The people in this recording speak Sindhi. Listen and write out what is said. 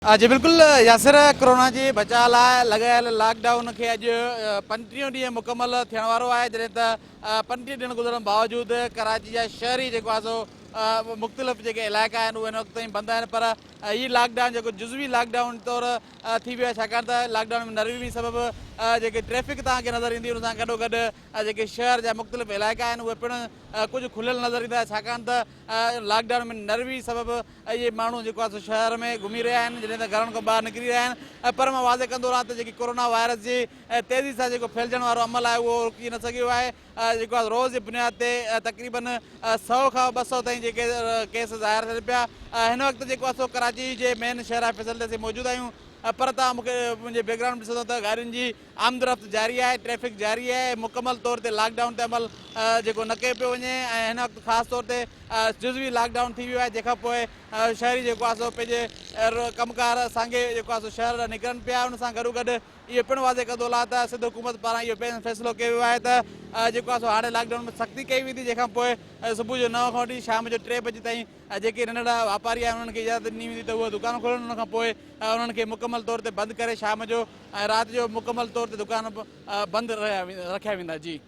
جي بلڪل ياسر ڪرونا جي بچاء لاء لڳايل لاڪ ڊائون کي اڄ پنجٽيهون ڏينهن مڪمل ٿيڻ وارو آهي جڏهن ته 35 ڏينهن گذرڻ باوجود ڪراچي جا شهري جيڪو آهي سو مختلف جيڪي علائقا آهن اهي هن وقت تائين بند آهن پر هي لاڪ ڊائون جيڪو جزوي لاڪ ڊائون طور ٿي ويو آهي ڇاڪاڻ ته لاڪ ڊائون ۾ نرمي سبب جيڪي ٽريفڪ توهان کي نظر ايندي ان سان گڏو گڏ جيڪي شهر جا مختلف علائقا آهن اهي پڻ ڪجهه کليل نظر ايندا ڇاڪاڻ ته لاڪ ڊائون ۾ نرمي سبب اهي ماڻهو جيڪو آهي سو شهر ۾ گهمي رهيا آهن جڏهن ته گهرن کان ٻاهر نڪري رهيا آهن پر مان واضح ڪندو رهان ته جيڪي ڪورونا وائرس جي تيزي سان جيڪو ڦهلجڻ وارو عمل آهي اهو رڪجي نه سگهيو آهي جيڪو آهي روز جي بنياد تي تقريبن سئو کان 200 تائين جيڪي ڪيس ظاهر ٿين پيا هن وقت جيڪو آهي سو ڪراچي جي مين شهر فيصل تي اسين موجود آهيون پر توهان مونکي منهنجي بيڪ گرائونڊ ڏسندو ته گاڏين جي آمد رفت جاري آهي، ٽريفڪ جاري آهي، مڪمل طور تي لاڪ ڊائون تي عمل جيڪو نه ڪيو پيو وڃي ۽ هن وقت خاص طور تي جزوي لاڪ ڊائون ٿي ويو آهي جنهن کان پوء شهري جيڪو آهي سو پنهنجي ڪم ڪار سانگي جيڪو آهي سو شهر ڏانهن نڪرن پيا ان سان گڏو گڏ اهو پڻ واضح ڪندو هلان ته سنڌ حڪومت پاران اهو فيصلو ڪيو ويو آهي ته جيڪو آهي سو هاڻي لاڪ ڊائون ۾ سختي ڪئي ويندي جنهن کان پوء صبح جو نو کان وٺي شام جو 3 بجي تائين جيڪي ننڍڙا واپاري آهن انهن کي اجازت ڏني ويندي ته اهي دڪان کولن ان کان پوء انهن کي مڪمل طور تي بند ڪري شام جو ۽ رات جو مڪمل طور تي دڪان بند رکيا ويندا جي.